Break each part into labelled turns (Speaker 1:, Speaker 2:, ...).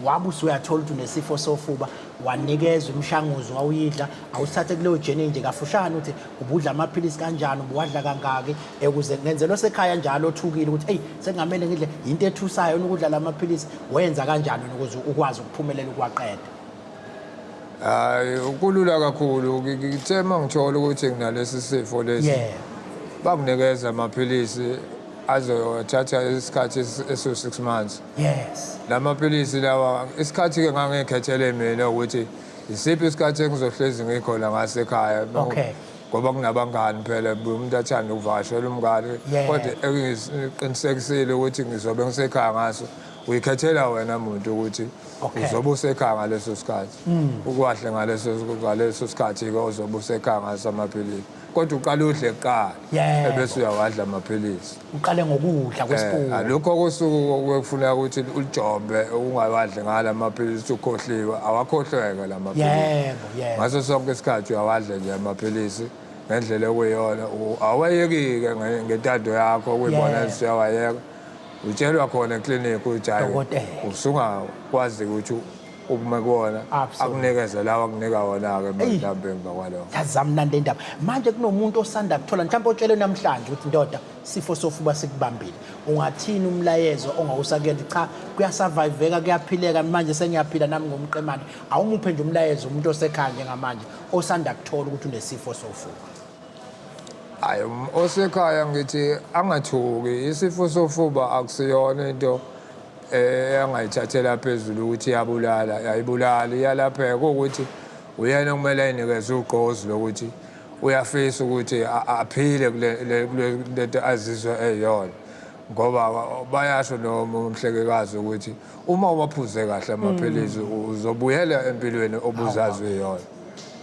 Speaker 1: Wabe usuyathola ukuthi unesifo sofuba, wanikezwa imishanguzo wawuyidla. Awusithathe kuleyo journey nje kafushane ukuthi ubudla amaphilisi kanjani, ubuwadla kangaki, ukuze ngenzela osekhaya njalo othukile ukuthi eyi sekungamele ngidle into ethusayo ukudla la maphilisi. Wenza kanjani wena ukuze ukwazi ukuphumelela ukuwaqeda?
Speaker 2: Hayi, kulula kakhulu. Ngithe uma ngithola ukuthi nginalesi sifo lesi, banginikeza amaphilisi azothatha isikhathi esiwu-6 months. La maphilisi lawa, isikhathi-ke ngangikhethele mina ukuthi isiphi isikhathi engizohlezi ngikhona ngasekhaya. Ngoba kunabangani phela, umuntu athanda ukuvakashela umngani. Kodwa engiqinisekisile ukuthi ngizobe ngisekhaya ngaso, uyikhethela wena muntu ukuthi uzobe usekhaya ngaleso sikhathi. Ukwahle ngaleso sikhathi-ke ozobe usekhaya ngaso amaphilisi. Kodwa uqala udle kuqala, ebese uyawadla amaphilisi.
Speaker 1: Uqale ngokudla kwesipuni.
Speaker 2: Alukho kosuku okufuneka ukuthi ulijombe ungawadli ngala maphilisi, ukhohliwe. Awakhohlweke la maphilisi.
Speaker 1: Yebo, yebo.
Speaker 2: Ngaso sonke isikhathi uyawadla nje amaphilisi ngendlela okuyiyona. Awayeki-ke ngentando yakho ukuyibona usuyawayeka. Utshelwa khona eklinikhi ukuthi hhayi, usungakwazi ukuthi ubume kuwona, akunikeze lawa akunika wona-ke mhlawumbe emva kwalokho.
Speaker 1: Yazi zamnandi le ndaba. Manje kunomuntu osanda kuthola, mhlawumbe otshelwe namhlanje ukuthi ndoda, sifo sofuba sikubambile, ungathini umlayezo ongawusakuyena ukuthi cha, kuyasurviveka, kuyaphileka, manje sengiyaphila nami ngomqemane? Awumuphe nje umlayezo umuntu osekhaya njengamanje osanda kuthola ukuthi unesifo sofuba.
Speaker 2: Hayi, osekhaya ngithi angathuki. Isifo sofuba akusiyona into angayithathela phezulu ukuthi iyabulala. Ayibulali, iyalapheka. Kuwukuthi uyena okumele ayinikeze ugqozi lokuthi uyafisa ukuthi aphile kule lento azizwe eyona, ngoba bayasho noma umhlengikazi ukuthi uma uwaphuze kahle amaphilisi uzobuyela empilweni obuzazi uyona.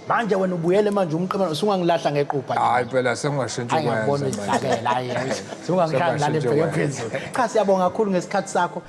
Speaker 1: Manje wena ubuyele manje umqemane, usungangilahla ngequpha nje.
Speaker 2: Hayi phela, sengingashintsha
Speaker 1: Hayi, ngiyakubona
Speaker 2: ukwenza manje.
Speaker 1: uyisakela, hayi, sungangishaya ngilale
Speaker 2: Sengingashintsha
Speaker 1: ebheke
Speaker 2: ukwenza.
Speaker 1: phezulu. Cha, siyabonga kakhulu ngesikhathi sakho.